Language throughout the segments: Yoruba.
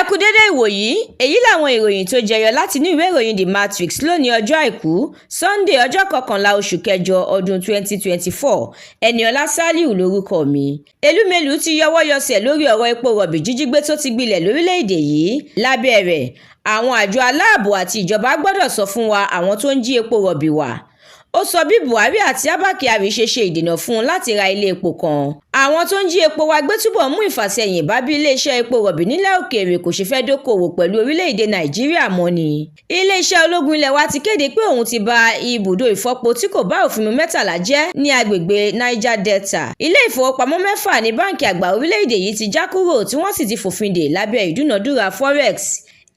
Ẹ kú dédé ìwòyí. Èyí làwọn ìròyìn tó jẹyọ láti inú ìwé ìròyìn The Matrix lónìí, ọjọ́ Àìkú Sunday, ọjọ́ 11 oṣù kẹjọ ọdún 2024. Ẹniọlá Saliu lórúkọ mi. Elúmélù ti yọwọ́ yọsẹ̀ lórí ọ̀rọ̀ epo rọ̀bì jíjí gbé tó ti gbilẹ̀ lórílẹ̀‐èdè yìí. Lábẹ́ rẹ̀, àwọn àjọ aláàbò àti ìjọba gbọ́dọ̀ sọ fún wa àwọn tó ń jí epo rọ̀bì wà. Ó sọ bí Buhari àti Abba Kyari ṣe ṣe ìdènà fún un láti ra ilé epo kan. Àwọn tó ń jí epo wa gbé túbọ̀ mú ìfàsẹ́yìn bá bí iléeṣẹ́ epo rọ̀bì nílẹ̀ òkèèrè kò ṣe fẹ́ dókòwò pẹ̀lú orílẹ̀-èdè Nàìjíríà mọ́ ni. Iléeṣẹ́ ológun ilẹ̀ wa ti kéde pé òun ti ba ibùdó ìfọpo tí kò bá òfin mu 13 jẹ́ ní agbègbè Niger Delta. Ilé ìfowópamọ́ mẹ́fà ní Báǹkì Àgbà orílẹ̀-èdè yìí ti já kúrò, tí wọ́n sì ti fòfin dè lábẹ́ ìdúnàdúrà forex.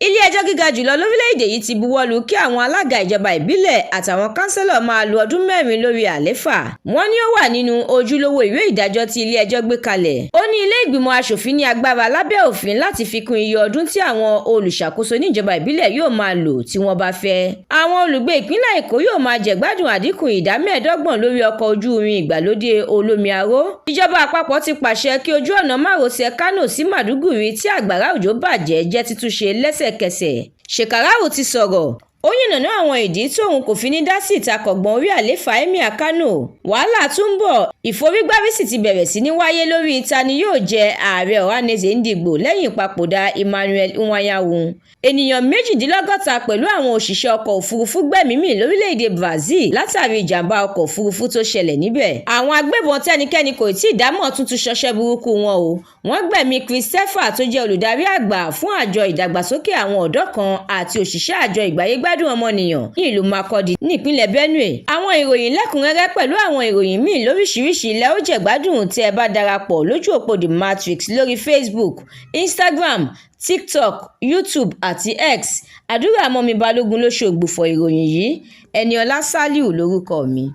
Ilé-ẹjọ́ gíga jùlọ lórílẹ̀-èdè yìí ti buwọ́ lu kí àwọn alága ìjọba ìbílẹ̀ àtàwọn kánsílọ̀ máa lo ọdún 4 lórí àlééfà. Wọ́n ní ó wà nínú ojúlówó ìwé ìdájọ́ tí ilé-ẹjọ́ gbé kalẹ̀. Ó ní ilé ìgbìmọ̀ asòfin ní agbára lábẹ́ òfin láti fi kún iye ọdún tí àwọn olùṣàkóso níjọba ìbílẹ̀ yóò máa lò tí wọ́n bá fẹ́. Àwọn olùgbé ìpínlẹ̀ Èkó yóò máa jẹ̀gbádùn àdínkù ìdá 25 lórí ọkọ̀ ojú irin ìgbàlódé olómi aró. Ìjọba àpapọ̀ ti pàṣẹ kí ojú ọ̀nà márosẹ̀ Kánò sí Maiduguri tí àgbàrá òjò bàjẹ́ jẹ́ títúnṣe lẹ́sẹ̀kẹsẹ̀. Shekarau ti sọ̀rọ̀, ó yànnàná àwọn ìdí tóun kò fi ní dá sí ìtakọ̀ngbọ̀n orí àlééfà Emir Kánò. Wàhálà tún ń bọ̀, ìforígbárí sì ti bẹ̀rẹ̀ sí ní wáyé lórí ta ni yóò jẹ́ ààrẹ Ohanaeze Ndigbo lẹ́yìn ìpapòdà Emmanuel Iwuanyanwu. Ènìyàn 68 pẹ̀lú àwọn òṣìṣẹ́ ọkọ̀ òfurufú gbẹ́mìí mì lórílẹ̀‐èdè Brazil látàrí ìjàmbá ọkọ̀ òfurufú tó ṣẹlẹ̀ níbẹ̀. Àwọn agbébọn tẹ́nikẹ́ni kò tí ì dámọ̀ tún tún ṣọṣẹ́ burúkú wọn o. Wọ́n gbẹ̀mí Christopher tó jẹ́ olùdarí àgbà fún àjọ ìdàgbàsókè àwọn ọ̀dọ́ kan àti òṣìṣẹ́ àjọ ìgbáyégbádùn ọmọnìyàn ní ìlú Makurdi nípínlẹ̀ Benue. Àwọn ìròyìn lẹ́kùnrẹ́rẹ́ pẹ̀lú àwọn ìròyìn míì lóríṣiríṣi lẹ ó jẹ̀gbádùn tí ẹ bá darapọ̀ lójú òpó The Matrix lórí Facebook, Instagram, TikTok, YouTube àti X. Àdúrà mọ́mi Balógun ló ṣe ògbufọ̀ ìròyìn yìí. Ẹniọlá Saliu lórúkọ mi.